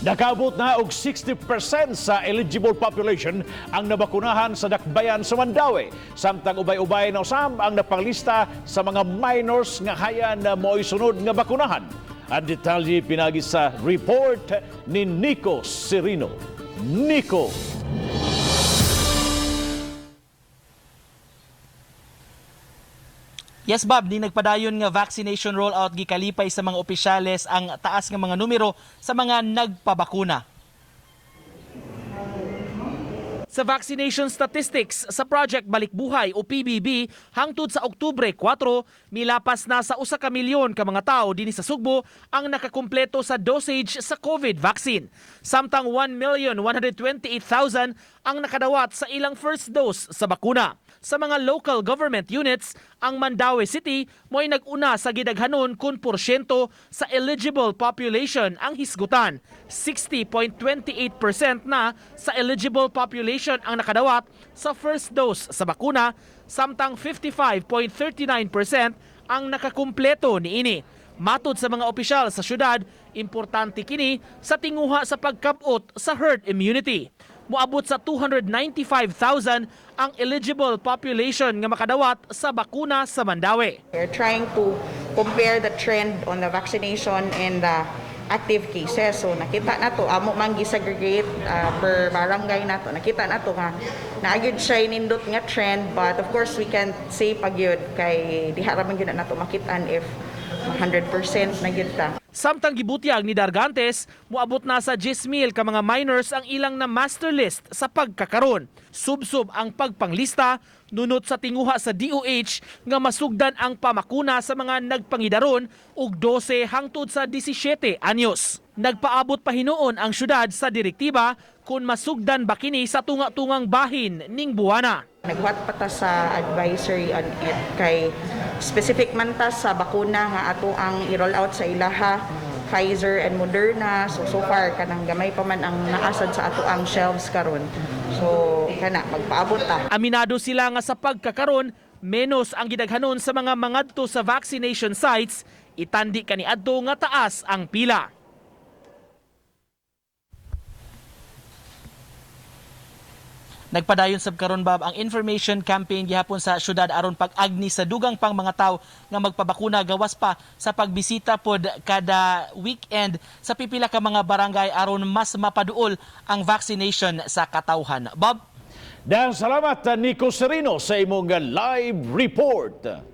Nakaabot na og 60% sa eligible population ang nabakunahan sa dakbayan sa Mandaue. Samtang ubay-ubay na usab ang napanglista sa mga minors nga hayan na mo'y sunod nga bakunahan. Ang detalye pinagi sa report ni Nico Serino. Nico. Yes, Bob, di nagpadayon nga vaccination rollout, gikalipay sa mga opisyales ang taas nga mga numero sa mga nagpabakuna. Sa vaccination statistics sa Project Balikbuhay o PBB, hangtod sa Oktubre 4, milapas na sa 1 ka milyon ka mga tao dinhi sa Sugbo ang nakakumpleto sa dosage sa COVID vaccine. Samtang 1,128,000 ang nakadawat sa ilang first dose sa bakuna. Sa mga local government units, ang Mandaue City mo'y nag-una sa gidaghanon kun porsyento sa eligible population ang hisgutan. 60.28% na sa eligible population ang nakadawat sa first dose sa bakuna, samtang 55.39% ang nakakumpleto niini. Matod sa mga opisyal sa syudad, importante kini sa tinguha sa pagkabot sa herd immunity. Moabot sa 295,000 ang eligible population nga makadawat sa bakuna sa Mandaue. We're trying to compare the trend on the vaccination and the active cases. So nakita na to, amo man gisegregate per barangay nato. Nakita na to nga naagid siya nindot nga trend, but of course we can't say pa gyud kay diha ra man gyud na nato makitaan if 100% na gyud ta. Samtang gibutyag ni Dargantes, moabot na sa 10,000 ka mga minors ang ilang na master list sa pagkakaron. Subsob ang pagpanglista, nunot sa tinguha sa DOH nga masugdan ang pamakuna sa mga nagpangidaron og 12 hangtod sa 17 anyos. Nagpaabot pa hinuon ang syudad sa direktiba kung masugdan ba kini sa tunga-tungang bahin ning buwana. Naghuwat pa ta sa advisory on it kay specific man ta sa bakuna nga ato ang i-roll out sa ilaha, Pfizer and Moderna. So so far kanang gamay pa man ang naasad sa ato ang shelves karon. So kana magpaabot ta. Aminado sila nga sa pagkakaron, menos ang gidaghanon sa mga mangadto sa vaccination sites, itandi kaniadto nga taas ang pila. Nagpadayon sab karon, Bob, ang information campaign gihapon sa syudad aron pag-agni sa dugang pang mga tawo nga magpabakuna, gawas pa sa pagbisita pod kada weekend sa pipila ka mga barangay aron mas mapaduol ang vaccination sa katawhan. Bob. Dahil salamat, Nico Serino, sa imong live report.